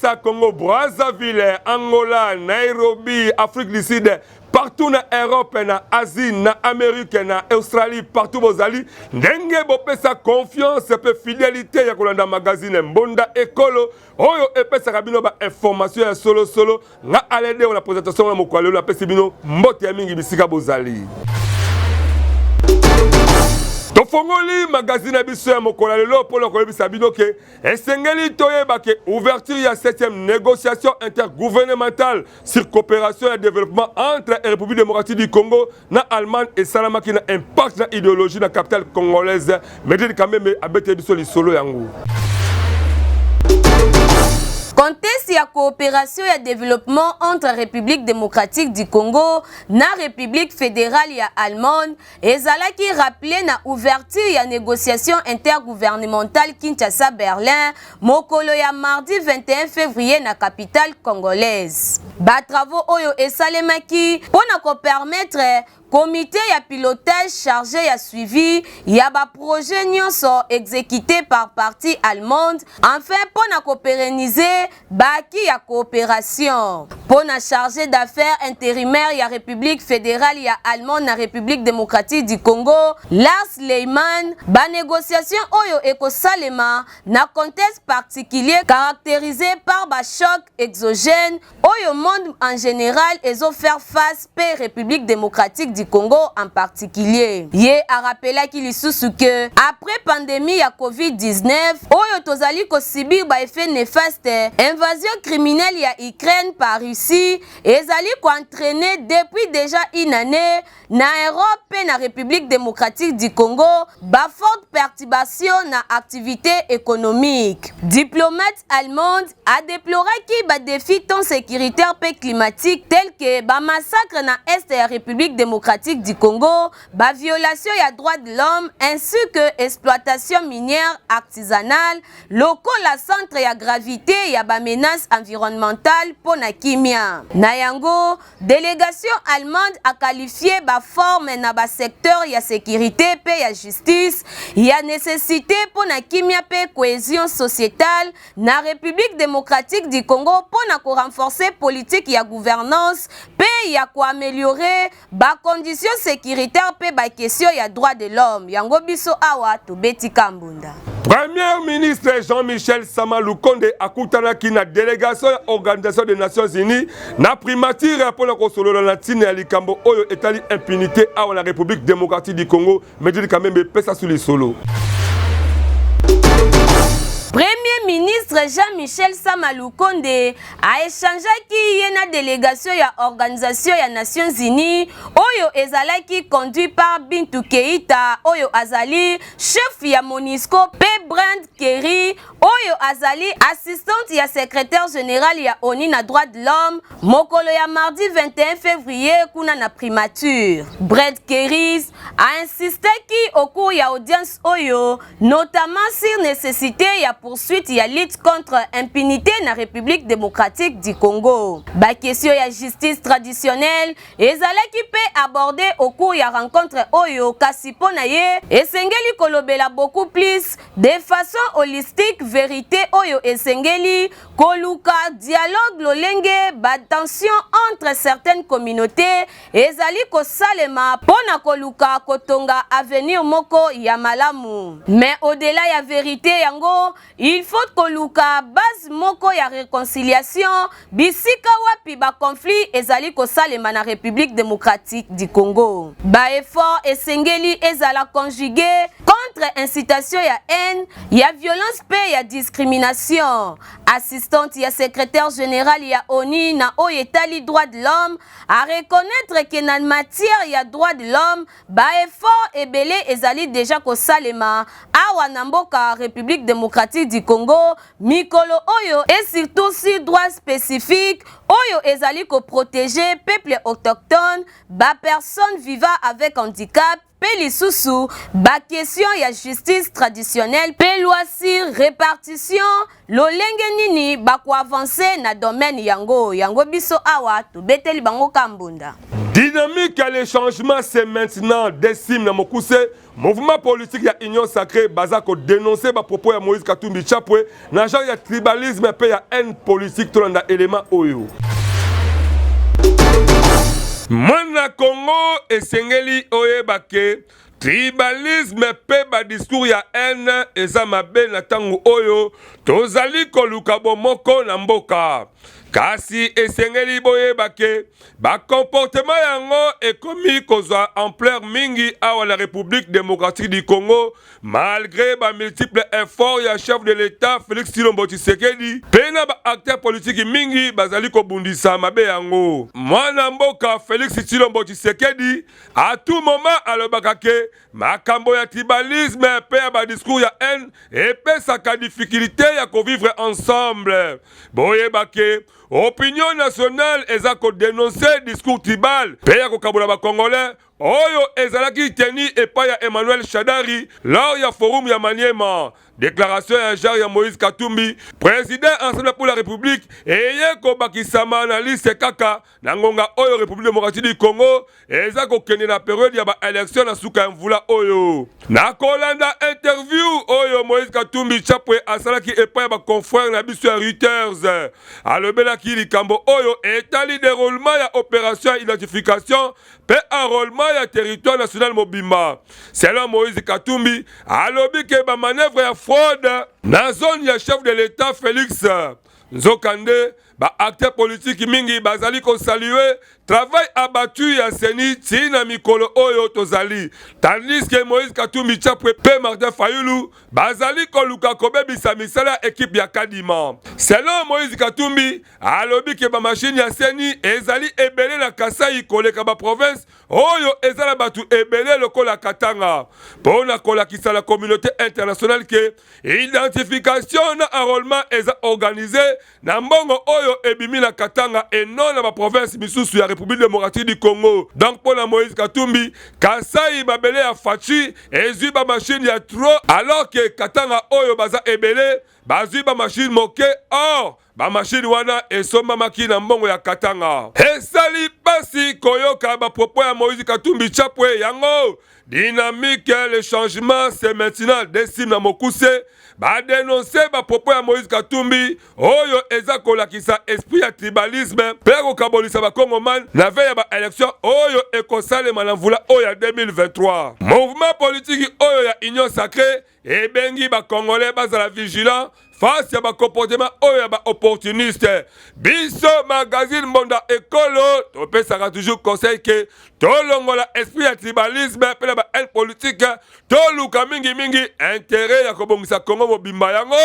Kinshasa, Congo, Brazzaville, Angola, Nairobi, Afrique du Sud, partout na Europe, na Asie, na Amérique, na Australie, partout bozali, ndenge bopesa confiance pe fidélité ya kolanda magazine Mbonda Ekolo oyo epesaka bino ba information ya solo solo. Nga Alede na présentation na mokolo lelo napesi bino mbote ya mingi bisika bozali. Tofongoli magazine na biso ya mokolo ya lelo mpo na koyebisa bino ke esengeli toyeba ke ouverture ya 7e négociation intergouvernementale sur coopération ya développement entre République démocratique du Congo na Allemagne esalamaki na impact na idéologie na capitale congolaise. Medine Kamembe abeteli biso lisolo yango. Contexte ya coopération ya développement entre République démocratique du Congo na République fédérale ya Allemagne ezalaki rappelé na ouverture ya négociation intergouvernementale Kinshasa-Berlin mokolo ya mardi 21 février na capitale congolaise. Ba travaux oyo esalemaki mpo na kopermettre comité ya pilotage chargé ya suivi ya ba projet nyonso exécuté par partie allemande, enfin mpo na kopérenniser baki ya coopération. Mpo na chargé d'affaires intérimaire ya République fédérale ya Allemagne na République démocratique du Congo, Lars Lehmann, banégociation oyo ekosalema na contexte particulier caractérisé par bachoc exogène oyo monde en général ezo faire face pe République démocratique du Congo en particulier. Ye arappelaki lisusu ke après pandémie ya Covid-19 oyo tozali kosubir ba effet néfaste, invasion criminelle ya Ukraine par Russie ezali koentraîner depuis déjà une année na Europe pe na République démocratique du Congo ba forte perturbation na activité économique. Diplomate allemande a déploraki ba défis tant sécuritaire pe climatique tels que ba massacre na est ya République démocratique du Congo, ba violation ya droit de l'homme ainsi que exploitation minière artisanale lokola centre ya gravité ya ba menace environnementale mpo na kimia. Na yango, délégation allemande a qualifié ba forme na ba secteur ya sécurité pe ya justice ya nécessité mpo na kimia pe cohésion sociétale na République démocratique du Congo mpo na korenforcer politique ya gouvernance pe ya koaméliorer ba conditions sécuritaires pe ba question ya droit de l'homme. Yango biso awa tobeti kambunda. Premier ministre Jean-Michel Sama Lukonde akutanaki na délégation ya Organisation des Nations Unies na primature mpo na kosolola na ntina ya likambo oyo etali impunité awa na République démocratique du Congo. Medili Kamembe pesa su lisolo. Premier ministre Jean-Michel Sama Lukonde a échangeaki ye na délégation ya Organisation ya Nations Unies oyo ezalaki conduit par Bintou Keita oyo azali chef ya MONUSCO pe Brand Kerry oyo azali assistante ya secrétaire général ya ONU na droit de l'homme mokolo ya mardi 21 février kuna na primature. Brad Kerry a insistaki au cours ya audience oyo notamment sur nécessité ya poursuite ya lutte contre impunité na République démocratique du Congo. Ba question ya justice traditionnelle ezalaki pe abordé au cours ya rencontre oyo, kasi mpo na ye esengeli kolobela beaucoup plus de façon holistique vérité oyo esengeli koluka dialogue lolenge ba tension entre certaines communautés ezali kosalema mpo na koluka kotonga avenir moko ya malamu. Mais au-delà ya vérité yango, il faut koluka base moko ya réconciliation bisika wapi ba conflit ezali kosalema na République démocratique du Congo. Ba effort esengeli ezala conjugué contre incitation ya haine, ya violence pe ya discrimination. Assistante ya secrétaire général ya ONU na oyo etali droit de l'homme a reconnaître que na matière ya droit de l'homme ba effort ebele ezali déjà kosalema awa na mboka République démocratique du Congo mikolo oyo, et surtout sur droit spécifique oyo ezali koprotéger peuple autochtone, ba personnes vivant avec handicap pe lisusu ba question ya justice traditionnelle pe loi sur répartition lolenge nini bakoavancer na domaine yango. Yango biso awa tobeteli bango kambunda. Dynamique ya le changement, c'est maintenant, DECIM na mokuse, mouvement politique ya Union Sacrée, baza ko dénoncer ba propos ya Moïse Katumbi Chapwe na genre ya tribalisme pe ya haine politique. Tolanda élément oyo. Mwana Congo, esengeli oyeba ke tribalisme mpe badiscours ya haine eza mabe na ntango oyo tozali koluka bomoko na mboka. Kasi esengeli boyeba ke bacomportement yango ekomi kozwa ampleur mingi awa na République démocratique du Congo, malgré bamultiple effort ya chef de l'État Félix Tshilombo Tshisekedi mpe na baacteur politiki mingi bazali kobundisa mabe yango. Mwana mboka Félix Tshilombo Tshisekedi à tout moment alobaka ke makambo ya tribalisme mpe ya badiscours ya haine epesaka difficulté ya kovivre ensemble. Boyeba ke opinion nationale eza kodénoncer discours tribal mpe ya kokabola bacongolais oyo ezalaki teni epai ya Emmanuel Shadari lors ya forum ya Maniema. Déclaration ya genre ya Moïse Katumbi, président Ensemble pour la République, eye kobakisama na liste kaka na ngonga oyo République démocratique du Congo eza kokende na période ya baélection na suka ya mvula oyo. Na kolanda interview oyo Moïse Katumbi Chapwe asalaki epai ya baconfrère na biso ya Reuters, alobelaki likambo oyo etali déroulement ya opération ya identification mpe enrôlement ya territoire national mobimba. Selon Moïse Katumbi, alobi ke bamanœuvre ya fraude na zone ya chef de l'État Félix, nzokande baacteur politike mingi bazali kosaluer travail abattu ya CENI ntina mikolo oyo tozali, tandis ke Moïse Katumbi Chapwe mpe Martin Fayulu bazali koluka kobebisa misala ya ekipe ya Kadima. Selon Moïse Katumbi, alobi ke bamashine ya CENI ezali ebele na Kasai koleka baprovince oyo eza na bato ebele lokola Katanga, mpo na kolakisa na communauté internationale ke identification na enrôlement eza organisé na mbongo oyo ebimi na Katanga et non na baprovince misusu ya République démocratique du Congo. Donc mpo na Moïse Katumbi, Kasai, mabele ya Fatshi, ezwi bamashine ya trop, alors ke Katanga oyo baza ebele bazwi bamashine moke. Or bamashine wana esombamaki na mbongo ya Katanga. Esali mpasi koyoka bapropos ya Moïse Katumbi Chapwe. Yango Dynamique le changement, c'est maintenant, DECIM na mokuse, badénoncer bapropos ya Moïse Katumbi oyo eza kolakisa esprit ya tribalisme mpe kokabolisa bakongomani na veille ya baélection oyo ekosalema na mvula oyo ya 2023. Mouvement politiki oyo ya Union Sacrée ebengi bacongolais bazala vigilant face ya bacomportement oyo ya baopportuniste. Biso magazine Mbonda Ekolo topesaka toujours conseil ke tolongola esprit ya tribalisme mpe na bahaine politique, toluka mingimingi intérêt ya kobongisa Kongo mobimba. Yango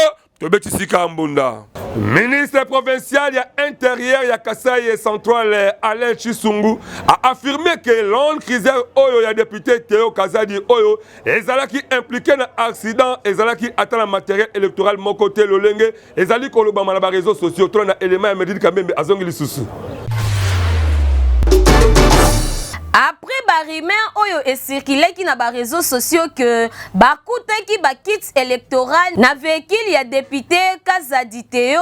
tobeti sika mbunda. Ministre provincial ya Intérieur ya Kasai Central, Alain Chisungu, a affirmé que Land Cruiser oyo ya député Théo Kazadi oyo ezalaki impliqué na accident ezalaki ata na matériel électoral moko te, lolenge ezali kolobama na baréseaux sociaux. To na élément ya Medine Kambembe azongi lisusu. Après barumeur oyo ecirculaki na baréseaux sociaux ke bakutaki bakit électoral na véhicule ya député Kazadi Teo,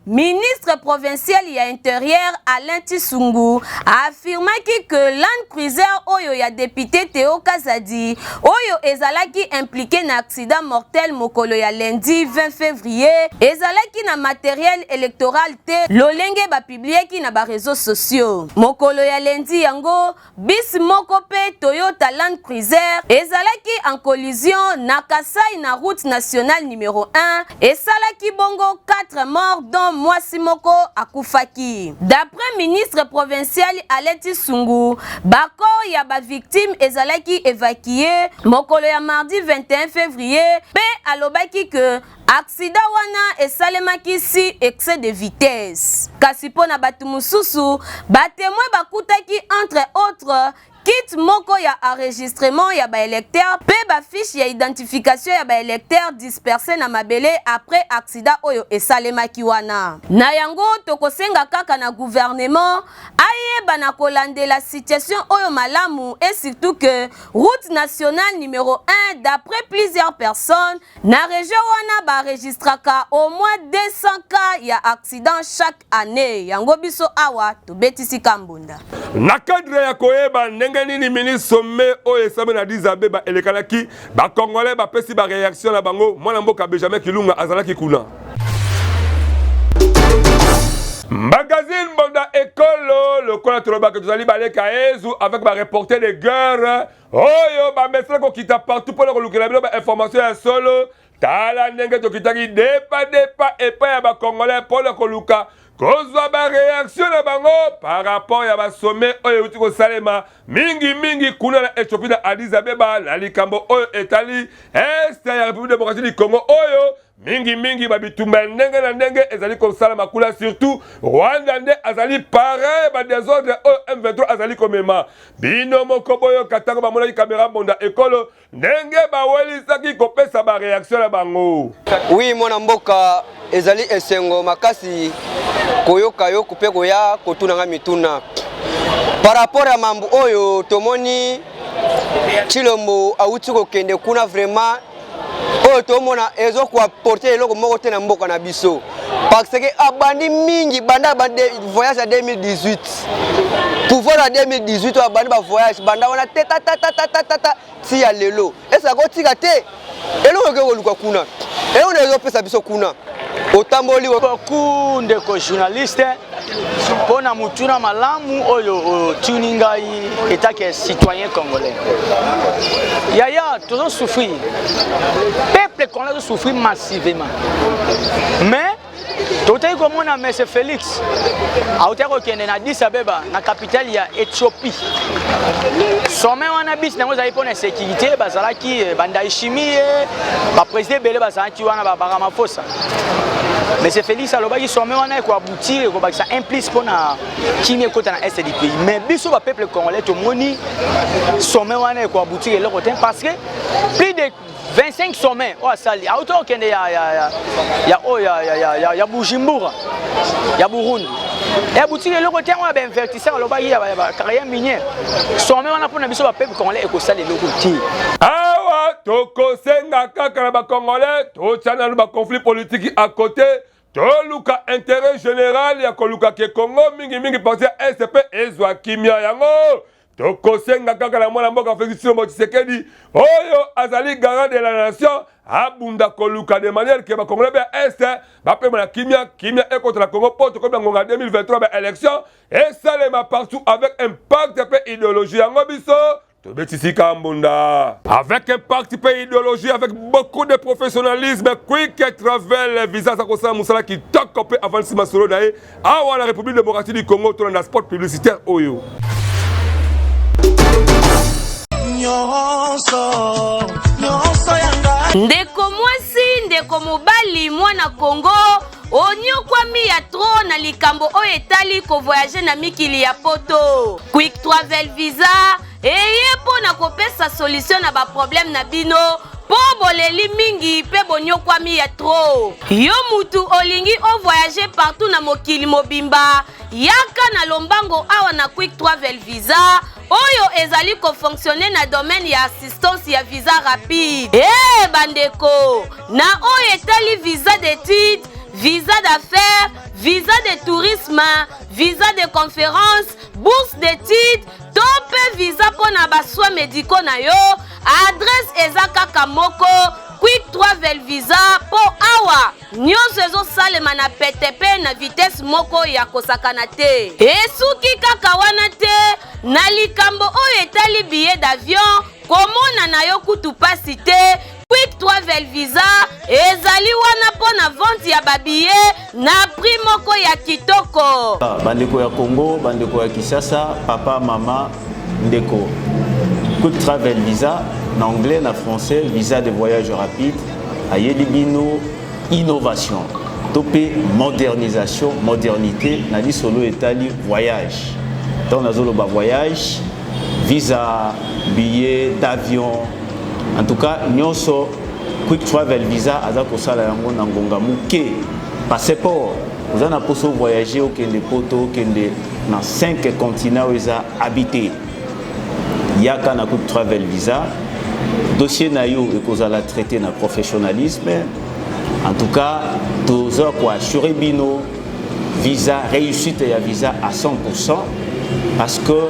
ministre provincial ya Intérieur Alain Tisungu affirmaki ke Land Cruiser oyo ya député Teo Kazadi oyo ezalaki impliqué na accident mortel mokolo ya lundi 20 février ezalaki na matériel électoral te, lolenge bapubliaki na baréseaux sociaux. Mokolo ya lundi yango, bus moko mpe Toyota Land Cruiser ezalaki en collision na Kasai na route nationale numéro 1, esalaki bongo 4 morts, dont mwasi moko akufaki. D'après ministre provincial Alain Tisungu, bacorps ya bavictime ezalaki évacué mokolo ya mardi 21 février, mpe alobaki ke accident wana esalemaki si excès de vitesse. Kasi mpo na bato mosusu, batémoin bakutaki entre autres Kit moko ya enregistrement ya ba electeurs mpe ba fiches ya identification ya ba electeurs disperses na mabele après accident oyo esalemaki wana. Na yango, tokosenga kaka na gouvernement ayeba na kolandela situation oyo malamu et surtout que route nationale numero 1 d'après plusieurs personnes na region wana ba enregistraka au moins 200 cas ya accident chaque annee. Yango biso awa tobetisi kambonda. Na cadre ya koyeba ndenge nini mini sommet oyo esalami na Addis Abeba elekanaki, ba Congolais bapesi ba reaction na bango. Mwana mboka Benjamin Kilunga azalaki kuna. Magazine Mbonda Ekolo, lokola tolobaka tozali baleka Yezu avec ba reporter de guerre oyo bamesana kokita partout mpo na kolukela bino ba information ya solo. Tala ndenge tokitaki depa depa epai ya ba Congolais mpo na koluka kozwa ba reaction na bango par rapport ya ba sommet oyo euti kosalema mingi mingi kuna na Ethiopie na Addis Abeba na likambo oyo etali est ya République démocratique du Congo oyo mingi mingi ba bitumba ya ndenge na ndenge ezali kosalama kuna, surtout Rwanda nde azali parrain ba desordre oyo M23 azali komema. Bino moko boyoka ntango bamonaki kamera mbonda ekolo ndenge bawelisaki kopesa ba reaction na bango. Oui, mwana mboka, ezali esengo makasi koyoka yo mpe koya kotuna nga mituna par rapport ya mambo oyo tomoni Tshilombo awuti kokende kuna. Vraiment, oyo tomona ezo koapporter eloko moko te na mboka na biso, parce que abandi mingi banda voyage ya 2018, pouvoir ya 2018 oyo abandi bavoyage banda wana te tatatatatata ti ya lelo. Esaka kotika te eloko ekoki koluka kuna, eloko na ezopesa biso kuna otamboli. Beaucoup, ndeko journaliste, mpo na motuna malamu oyo otuni ngai etake citoyen congolais. Yaya, tozosouffrir, peuple congolais azosouffrir massivement, mais totaki komona monsieur Félix autaki kokende na Addis Abeba, na capitale ya Éthiopie. Sommet wana, bisi nango ezali mpona sécurité. Bazalaki baNdayishimiye, baprésident ebele bazalaki wana, baRamaphosa. Monsieur Félix alobaki sommet wana ekoaboutir, ekobakisa un plus mpona kimia ekota na est du pays. Mais biso bapeuple congolais tomoni sommet wana ekoaboutir eloko te, parce que plus de 25 sommet oyo asali, auti okende ya oyo ya Bujumbura ya Burundi, ebutiki eloko te. Yango ya bainvestisseur alobaki ya bacarrière minière, sommet wana mpona biso bapeuple congolais ekosala eloko te. Awa tokosenga kaka na bacongolais totya nanu baconflit politique à côté, toluka intérêt général ya koluka ke Congo, mingimingi parti ya est mpe ezwa kimia. Yango tokosenga kaka na mwana mboka Félix Tshilombo Tshisekedi oyo azali garant de la nation, abunda koluka de manière ke bacongolais mpe ya est bapema na kimia, kimia ekota na Congo, mpo tokomi na ngonga 2023, baélection esalema partout avec impact mpe idéologie. Yango biso tobetisika mbunda avec impact mpe idéologie, avec beaucoup de professionnalisme. Quick Travel Visa aza kosala mosala kitoko mpe avandisi masolo na ye awa na République démocratique du Congo. Tolanda spot publicitaire oyo. Nyonso nyonso yanga. Ndeko mwasi, ndeko mobali, mwana Kongo onyokwami ya trop na likambo oyo etali kovoyage na mikili ya poto, Quick Travel Visa eye mpo na kopesa solution na baproblème na bino, mpo boleli mingi mpe bonyokwami ya trop. Yo mutu olingi ovoyage partout na mokili mobimba, yaka na lombango awa na Quick Travel Visa oyo ezali kofonctionne na domaine ya assistance ya visa rapide. E bandeko, na oyo etali visa d'étude, visa d'affaires, visa de tourisme, visa de conférence, bourse d'étude to mpe visa mpo na basoins médicaux na yo, adresse eza kaka moko: Quick Travel Visa, mpo awa nyonso ezosalema na pete mpe na vitesse moko ya kosakana te. Esuki kaka wana te, na likambo oyo etali billet d'avion, komona na yo kutu pasi te. Quick Travel Visa ezali wana mpo na vente ya babillet na prix moko ya kitoko. Bandeko ya Congo, bandeko ya Kinshasa, papa, mama, ndeko, Quick Travel Visa, na anglais, na français visa de voyage rapide, ayeli bino innovation to mpe modernisation, modernité na lisolo etali voyage. Ntango nazoloba voyage, Visa, billet d'avion, en tout cas nyonso Quick Travel Visa aza kosala yango na ngonga moke. Passeport, oza na poso voyager, okende poto, okende na 5 continents oyo eza habité, yaka na Quick Travel Visa. Dossier na yo ekozala traité na professionnalisme. En tout cas, toza koassure bino visa, réussite ya visa à 100%, parce que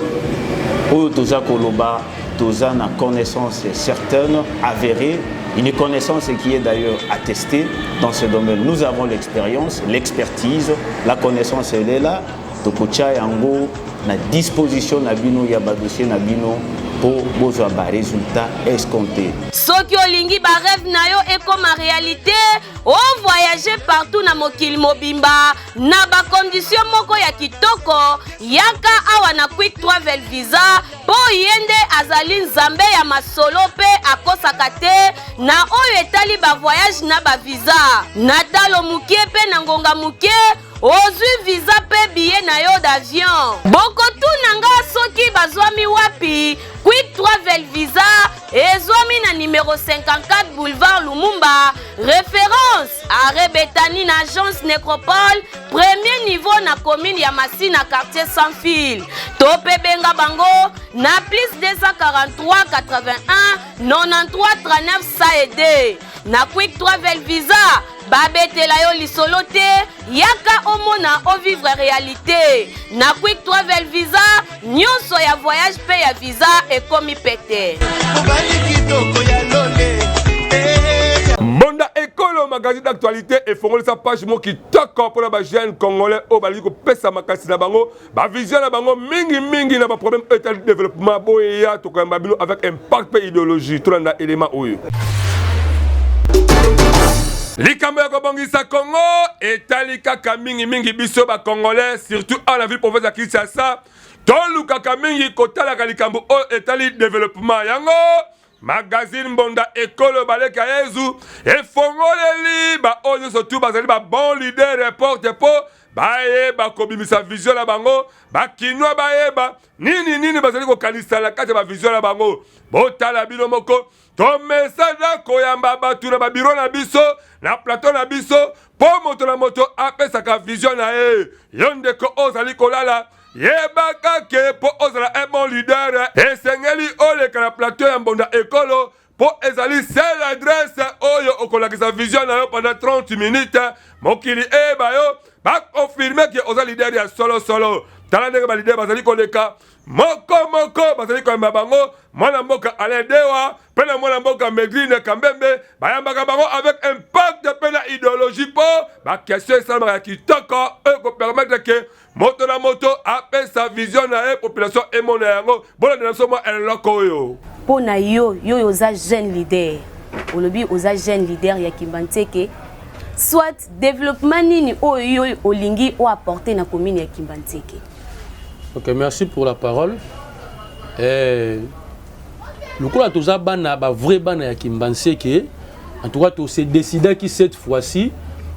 oyo toza koloba, toza na connaissance certaine, avérée, une connaissance qui est d'ailleurs attestée dans ce domaine. Nous avons l'expérience, l'expertise, la connaissance, elle est là. Tokotia yango na disposition na bino ya badossier na bino mpo bozwa barésultat escompté. Soki olingi barêve na yo ekoma réalité, ovoyage partout na mokili mobimba na bacondition moko ya kitoko, yaka awa na Quick Travel Visa, mpo ye nde azali nzambe ya masolo mpe akosaka te na oyo etali bavoyage na bavisa. Na talo moke mpe na ngonga moke, ozwi visa mpe billet na yo d'avion. Bokotuna nga soki bazwami wapi. Quick Travel Visa ezwami na numero 54, boulevard Lumumba, référence arrêt Betani, na agence Nécropole, premier niveau, na commune ya Masina, quartier Sans Fil. To mpe benga bango na plus 243 81 93 39 102. Na Quick Travel Visa, babetela yo lisolo te, yaka omona, ovivre réalité. Na Quick Travel Visa, nyonso ya voyage mpe ya visa ekomi pete. Mobali kitoko ya lole. Mbonda Ekolo, magazine d'actualité, efongolisa page moko kitoko mpona bajeune congolais oyo balingi kopesa makasi na bango, bavision na bango, mingimingi na baproblème oyo etali développement. Boyeya, tokoyamba bino avec impact mpe idéologie. Tolanda élément oyo. Likambo ya kobongisa Congo etali kaka mingimingi biso bacongolais, surtout awa na ville province ya Kinshasa. Tolukaka mingi kotalaka likambo oyo etali développement. Yango magazine Mbonda Ekolo, baleki ya Yezu, efongoleli baoyo nyonso tu bazali babon leader porte mpo bayeba kobimisa vision na bango. Bakinois bayeba nini nini bazali kokanisa na kati ya bavision na bango. Botala bino moko, tomesana koyamba bato na babiro na biso, na plateau na biso, mpo moto na moto apesaka vision na ye. Yo ndeko oyo ozali kolala, yebaka ke mpo ozala un bon leader, esengeli oleka na plateau ya Mbonda Ekolo, mpo ezali seule adresse oyo okolakisa vision na yo pendant 30 minutes, mokili eyeba yo, baconfirme ke oza leader ya solosolo. Tala ndenge baleader bazali koleka moko moko, bazali koyamba bango. Mwana mboka Alain Dewa mpe na mwana mboka Medrine Kambembe bayambaka bango avec impact mpe na idéologie, mpo baquestion esalamaka ya kitoko oyo kopermettre ke moto na moto apesa vision na ye, population emona yango. Bolandela biso mwa eloko oyo. Mpo na yo, yo oyo oza jeune leader, olobi oza jeune leader ya Kimbanseke, soit développement nini oyo yo olingi oapporte na commune ya Kimbanseke? Ok, merci pour la parole. Lokola toza bana, bavrai bana ya Kimbanseke, en tout cas tose décidaki cette fois-ci,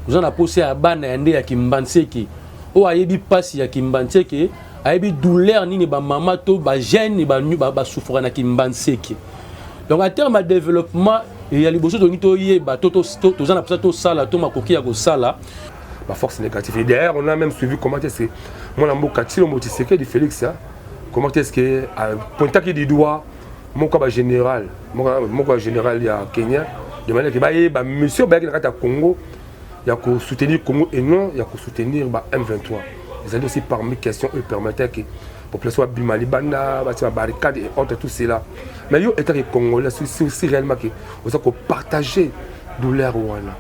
toza na posa ya bana ya nde ya Kimbanseke oyo ayebi mpasi ya Kimbanseke, ayebi douleur nini bamama to bajeune basouffra na Kimbanseke. Donc en terme ya développement ya liboso, tolingi toyeba, toza na mposa tosala to makoki ya kosala baforce négative. Et d'ailleurs, on a même suivi comment est-ce que mwana mboka Tshilombo Tshisekedi Félix, hein, comment est-ce que pointaki du doigt moko ya bagénéral, moko ya général ya Kenya, de manière ke bayeba mission bayaki na kati ya Congo ya kosoutenir Congo et non ya kosoutenir ba M23. Ezali aussi parmi question oyo permettait que population babima libanda, batia babarricade et autres, tout cela. Mais yo, etaki congolais, si réellement ke oza kopartager douleur wana,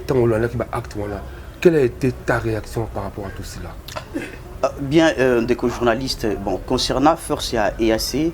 ntango olandaki baacte wana, quelle a été ta réaction par rapport à tout cela? Bien, ndeko journaliste, bon, concernant Force ya EAC,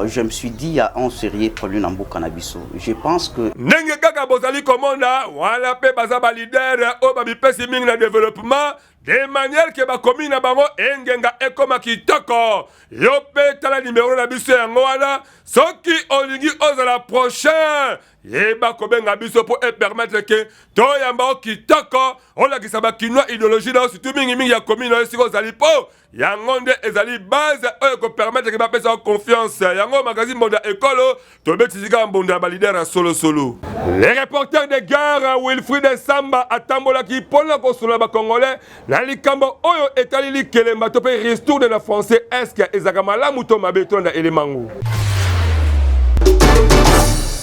je me suis dit, il y a un sérieux problème dans mboka na biso. Je pense que Ndenge kaka bozali komona wana, mpe baza baleader oyo bamipesi mingi na développement, de manière ke bakomi na bango engenga ekoma kitoko. Yo mpe tala nimero na biso yango wana, soki olingi ozala prochain. Yeba kobenga biso mpo epermettre ke toyamba yo kitoko, olakisa bakinois idéologie na yo, surtout mingimingi ya commune na yo esika ozali, mpo yango nde ezali base oyo ekopermettre ke bapesa yo confiance. Yango magazine Mbonda Ekolo tobetisi kaka mbonda ya balider ya solosolo. Le reporter de guerre Wilfried Samba atambolaki mpo na kosolola bacongolais na likambo oyo etali likelemba to mpe ristourne na français. Eske ezalaka malamu to mabe? Tolanda elemango.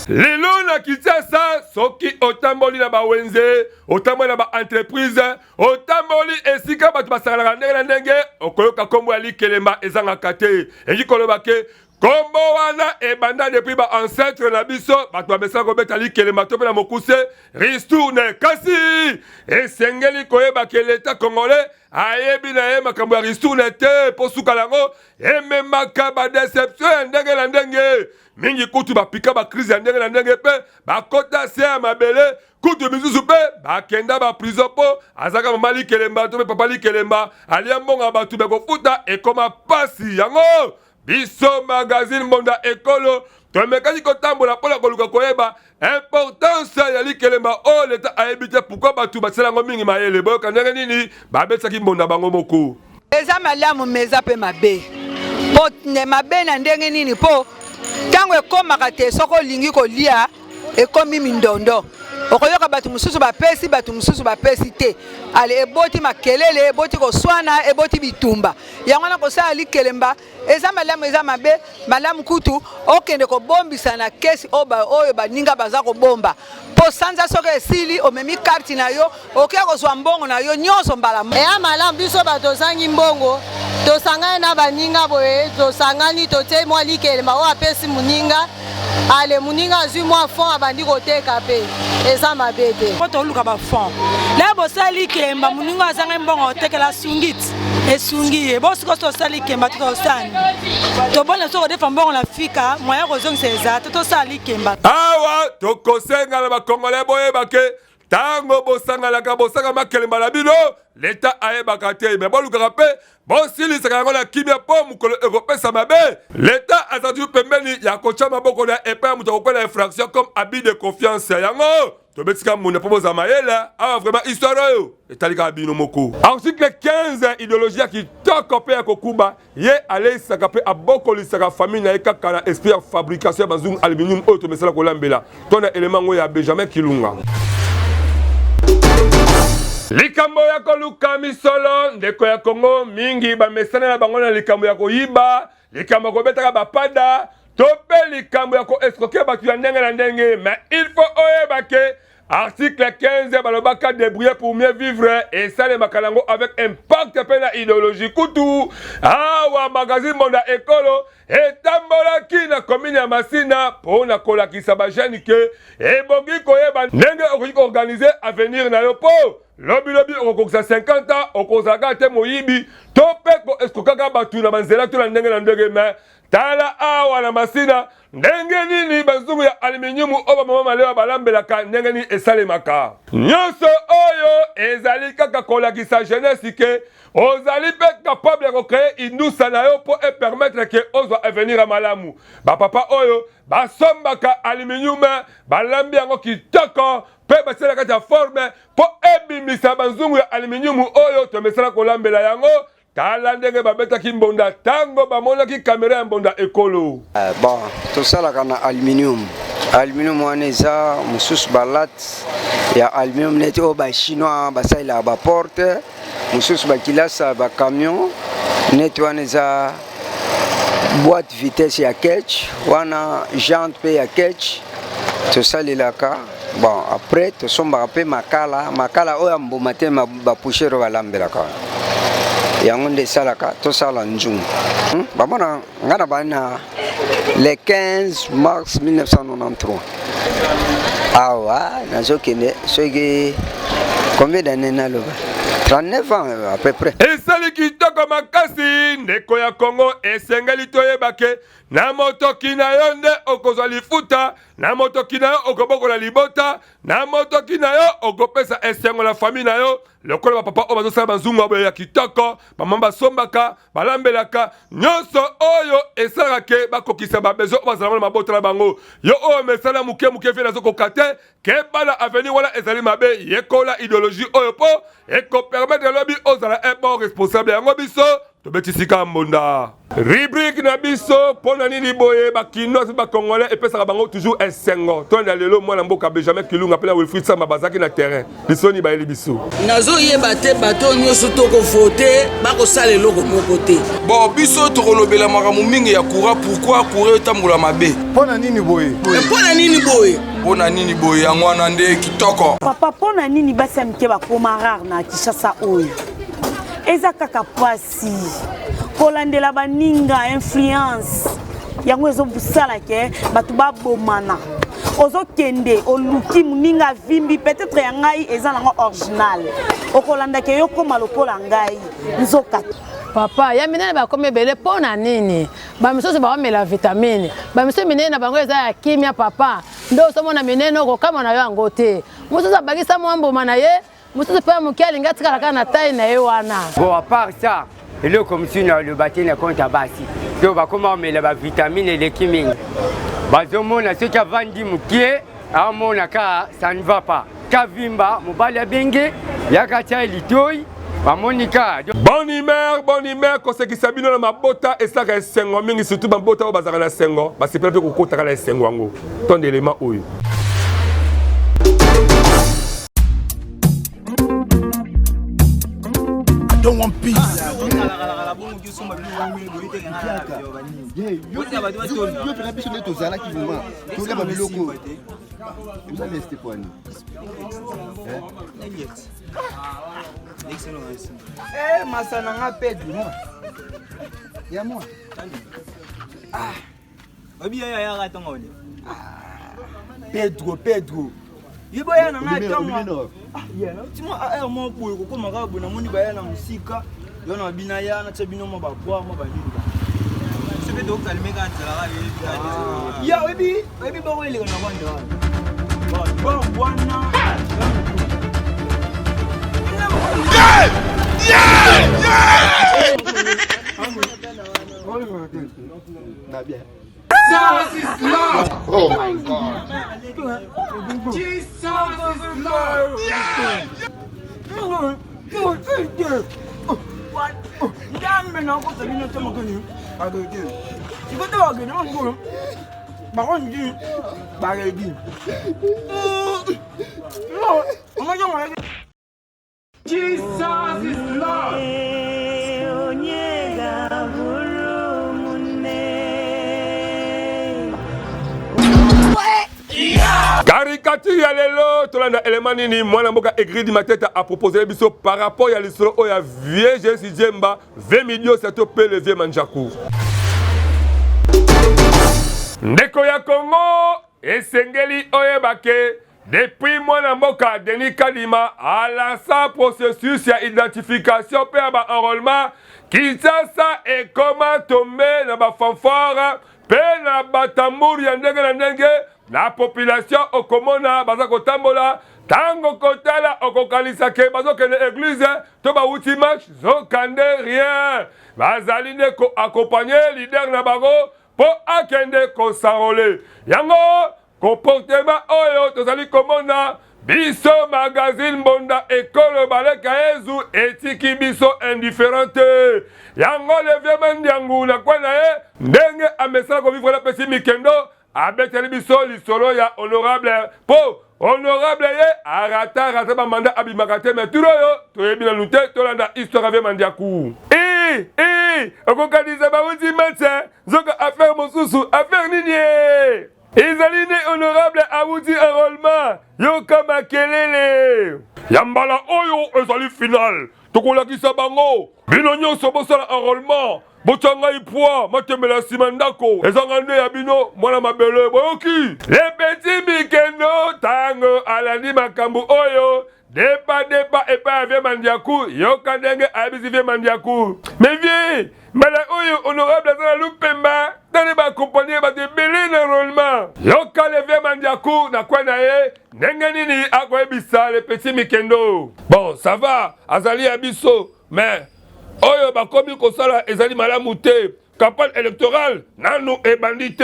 Lelo na Kinshasa, soki otamboli na bawenze, otamboli na baentreprise, otamboli esika bato basakalaka ndenge na ndenge, okoyoka nkombo ya likelemba ezangaka te. Elingi koloba ke nkombo wana ebanda depuis ba ancêtre na biso, bato bamesana kobeta likelemba to mpe na mokuse ristourne. Kasi esengeli koyeba ke leta congolais ayebi na ye makambo ya ristourne te, mpo suka na yango ememaka badeception ya ndenge na ndenge mingi, kutu bapika bakrise ya ndenge na ndenge mpe bakota se ya mabele, kutu misusu mpe bakenda baprison mpo azalaka mama likelemba to mpe papa likelemba, alia mbongo ya bato, bekofuta ekoma pasi. Yango biso magazine Mbonda Ekolo tomekaki kotambola mpo na koluka koyeba importance ya likelemba oyo leta ayebi te, pourkui bato batiela yango mingi mayele. Boyoka ndenge nini babetaki mbonda bango moko. Eza malamu me eza mpe mabe. Mpo mabe na ndenge nini? Mpo ntango ekomaka te, soki olingi kolia ekomi mindondo, okoyoka bato mosusu bapesi, bato mosusu bapesi te. Ale eboti makelele, eboti koswana, eboti bitumba. Yango wana kosala likelemba eza malamu, eza mabe. Malamu kutu okende kobombisa na kesi oyo baninga baza kobomba, mpo sanza soki esili, omemi karte na yo, okoya kozwa mbongo na yo nyonso mbala moko. Eya malamu, biso bato tozangi mbongo, tosangani na baninga boye, tosangani, totie mwa likelemba, oyo apesi moninga, ale moninga azwi mwa fond, abandi koteka mpe eza mabe te. Mpo toluka bafond naye bosali likelemba, moninga azangi mbongo otekela, asungi ti esungi ye. Bo sikoyo tosali likemba to tosani tobona soki kodefa mbongo na fika moyen kozongisa eza te, tosala likemba. Awa tokosenga na bakongolais boyeba ke ntango bosanganaka, bosaka makelemba na bino, leta ayebaka te, me bolukaka mpe bosilisaka yango na kimia, mpo mokolo ekopesa mabe, leta azali pembeni ya kotya maboko na epai ya moto akokwela infraction comme abus de confiance. Yango tobetika mbunda mpo bozala mayele. Awa vraiment histoire oyo etali kaka bino moko. Article 15, idéologie ya kitoko mpe ya kokuba. Ye aleisaka mpe abokolisaka famille na ye kaka na esprit ya fabrication ya bazungu aluminium oyo tomesala kolambela. To na elema yango ya Benjamin Kilunga. Likambo ya koluka misolo, ndeko ya Kongo mingi bamesana na bango na likambo ya koyiba, likambo ya kobetaka bapada to mpe likambo ya koescroke bato ya ndenge na ndenge. Mais il faut oyeba ke article 15 balobaka débrouiller pour mieux vivre esalemaka nango avec impact mpe na idéologie. Kutu awa magazine Mbonda Ekolo etambolaki na commune ya Masina mpo na kolakisa bajeune ke ebongi koyeba ndenge okoki koorganize avenir na yo, mpo lobilobi okokokisa 50 ans okozala kaka te moyibi to mpe koeskrokaka bato na banzela to na ndenge na ndenge. Me tala awa na Masina ndenge nini bazungu ya aluminium oyo bamama malewa balambelaka, ndenge nini esalemaka. Nyonso oyo ezali kaka kolakisa jeunesse ke ozali mpe capable ya kocree indusa na yo mpo epermettre ke ozwa avenir ya malamu. Bapapa oyo basombaka aluminium, balambi yango kitoko mpe batiela kati ya forme mpo ebimisa banzungu ya aluminium oyo tomesana kolambela yango. Tala ndenge babetaki mbonda ntango bamonaki kamera ya Mbonda Ekolo. Bon, tosalaka na aluminium. Aluminium wana eza mosusu balate ya aluminium neti oyo bachinois basalelaka baporte, mosusu bakilasa bacamion, neti wana eza boîte vitesse ya ketch, wana jante mpe ya ketch tosalelaka. Bon, après tosombaka mpe makala, makala oyo ya mbuma te, bapoussière oyo balambelaka wana, yango nde esalaka tosala nzungu. Bamona ngai na bani na le 15 mars 1993, awa nazokende soki combien d'année, naloba 39 ans à peu près. Esali kitoko makasi ndeko ya Kongo. Esengeli toyeba ke na motoki na yo nde okozwa lifuta, na motoki na yo okobokola libota. Na motoki na yo okopesa esengo na famille na yo lokola bapapa oyo bazosala banzungu ya boye ya kitoko, bamama basombaka, balambelaka, nyonso oyo esalaka ke bakokisa babesoin oyo bazala na mabota na bango. Yo oyo mesala moke moke vie nazokoka te, keba na avenir wana ezali mabe. Yekola ideologie oyo mpo ekopermettre lobi ozala un bon responsable. Yango biso tobeti sika mbonda. Rubrique na biso mpo na nini boye bakinois mpe bacongolais epesaka bango toujours esengo. Tolanda lelo mwana mboka Benjamin Kilunga mpe na Wilfried Samba bazalaki na terrain. Lisoni bayeli biso. Nazoyeba te bato nyonso tokovote bakosala eloko moko te. Bon, biso tokolobela makambo mingi ya courant. Pourquoi courant etambola mabe? Mpo na nini boye? Mpo na nini boye? Mpo na nini boye? Yango wana nde kitoko. Papa, mpo na nini basi ya mike bakoma rare na Kinshasa? Oyo eza kaka pasi kolandela baninga, influence yango ezosala ke bato babomana. Ozokende oluki moninga avimbi, peut-être ya ngai eza nango original, okolandaka yo koma lokola ngai nzoka. Papa, ya minene bakomi ebele mpo na nini? Bamisusu baomela vitamine, bamisusu minene na bango eza ya kimia. Papa, nde ozomona minene okokama na yo yango te. Mosusu abakisa mwa mbuma na ye, mosusu mpe moke alingi atikala kaka na taille na ye wana. Bon, à part ça, eloko mosusu na oloba te na compte ya basi to bakoma komela bavitamine eleki mingi, bazomona soki avandi mokie amona ka ça ne va pas, kavimba mobali abenge yaka tia litoi bamoni ka. Bonne humeur, bonne humeur, kosekisa bino na mabota esalaka esengo mingi, surtout mabota oyo bazalaka na esengo, basepela mpe kokotaka na esengo yango. Tonde elema oyo. I don't want peace. Yo mpena biso nde tozalaki vraimen tolia babiloko oza leste poani. Masa na nga Pedro ya mwa. Obi yo yaka ntongo ole. Pedro, Pedro, ye boya na nga ntongo tima aire moko boye kokoma kaka boye, namoni baya na mosika yo na bina ya natya bino mwa babwa mwa banini. Soki tokalime kaka nzalaka. Ya oyebi, oyebi bongo eleka na rwanda wana bon wana. Jesus is Lord. Oh my God. Jesus is Lord. Nzambe nakosa bino te mokoni bagede sikote bagede ngolo bakondi baredi. Jesus is Lord. Caricature ya lelo, tolanda elema nini mwana mboka Egridi Mateta apropose biso par rapport ya lisolo oyo ya vieux Jésus Djemba, vieux Midiosa to mpe le vieux Manjaku. Ndeko ya Congo, esengeli oyeba ke depuis mwana mboka Denis Kadima alansa processus ya identification mpe ya baenrôlement, Kinshasa ekoma tombe na bafanfare mpe na batamburu ya ndenge na ndenge na population. Okomona baza kotambola, ntango kotala okokanisa ke bazokende église to bawuti match, zokande rien, bazali nde koaccompagne leader na bango mpo akende kos'enrôler. Yango comportement oyo tozali komona biso, magazine Mbonda ekolo baleka yezu etiki biso indifférent te. Yango le vieux Mandiangu na kwa na ye ndenge amesala kovivre na pesi mikendo abeteli biso lisolo ya honorable, mpo honorable ye arata rata bamanda abimaka te, mais turo oyo toyebi nanu te. Tolanda histoire ya vieux Mandiaku. I i okokanisa bawuti match, nzoka affaire mosusu. Affaire nini? Ye ezali nde honorable awuti enrôlement. Yoka makelele ya mbala oyo ezali final, tokolakisa bango. Bino nyonso bosala enrôlement, botya ngai poids matembela ya nsima ndako ezanga nde ya bino mwana mabele. Boyoki le petit Mikendo ntango alandi makambo oyo depa depa epai ya vieux Mandiaku. Yoka ndenge ayebisi vieux Mandiaku: "Mais vieux, Mbala oyo honorable aza na lupemba tani ba accompagner bato ebele na enrôlement. Yoka le vieux Mandiaku na coin na ye ndenge nini akoyebisa le petit Mikendo. Bon, ça va, azali ya biso mais oyo bakomi kosala ezali malamu te. Campagne électorale nanu ebandi te.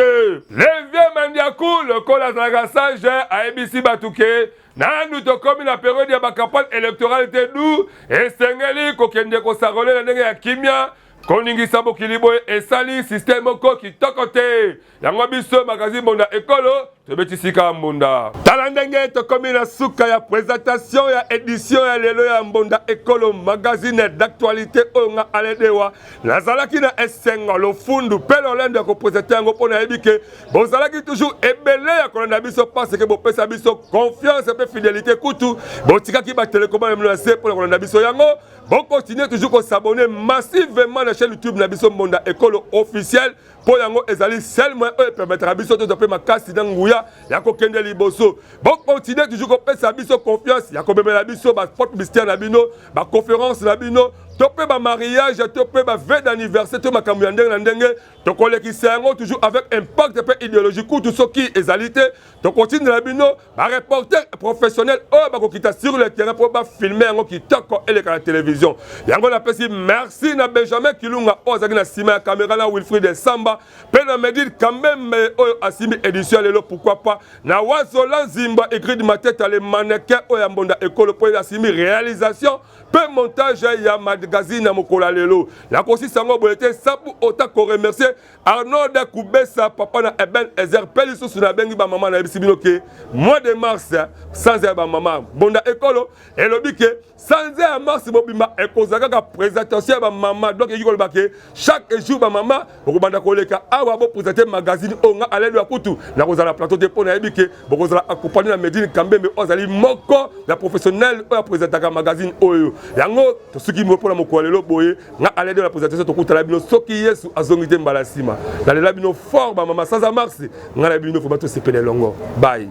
Le vieux Mandiaku lokola azalaka sage ayebisi bato ke nanu tokomi na periode ya bacampagne électorale te du esengeli kokende kosarole na ndenge ya kimia koningisa mokili boye esali système moko kitoko te yango biso magazine mbonda ekolo tobeti sika mbonda tala ndenge tokomi na suka ya présentation ya édition ya lelo ya mbonda ekolo magazine d'actualité oyo nga aledewa nazalaki na esengo lofundu mpe lolendo ya kopresente yango mpo nayebi ke bozalaki toujours ebele ya kolanda biso parce ke bopesa biso confiance mpe fidélité kutu botikaki batelekoma na bino na se mpo na kolanda biso yango bokontinue toujours kosabonne massivement na chaîne youtube na biso mbonda ekolo officiel mpo yango ezali seul moyen oyo epermetaka biso tozwa mpe makasi na nguya ya kokende liboso. Bokontinue toujours kopesa biso confiance ya komemela biso baspot publicitaire na bino, baconférence na bino, to mpe bamariage to mpe baveu d'anniversaire to makambo ya ndenge na ndenge. Tokolekisa yango toujours avec impact mpe idéologie. Kutu soki ezali te, tokotindela bino bareporter professionnel oyo bakokita sur le terrain mpo bafilme yango kitoko eleka na télévision. Yango napesi merci na Benjamin Kilunga oyo azalaki na nsima ya kamera, na Wilfried Samba mpe na Medil Kambembe oyo asimbi édition ya lelo. Pourquoi pas na Wazola Nzimba Igrid Mateta le mannequin oyo ya mbonda ekolo mpo asimbi réalisation mpe montage ya magazine ya mokolo ya lelo. Nakosisa yango boye te sabu ota koremercier Arnold Kubesa papa na Eben Ezer mpe lisusu nabengi bamama, nayebisi bino ke mois de mars sanza ya bamama. Mbonda ekolo elobi ke sanza ya mars mobimba ekozala kaka présentation ya bamama. Donc ekoki koloba ke chaque jour bamama bokobanda koleka awa bopresente magazine oyo. Nga Alain ya kutu nakozala plateau te mpo nayebi ke bokozala accompagné na Medine Kambembe oyo azali moko ya professionnel oyo apresentaka magazine oyo. Yango tosuki mpo na mokolo lelo boye. Nga Alain de la présentation, tokutana bino soki Yesu azongi te mbala nsima. Nalela bino fort bamama. Sanza mars, nga na bino foma tosepela elongo. Bye.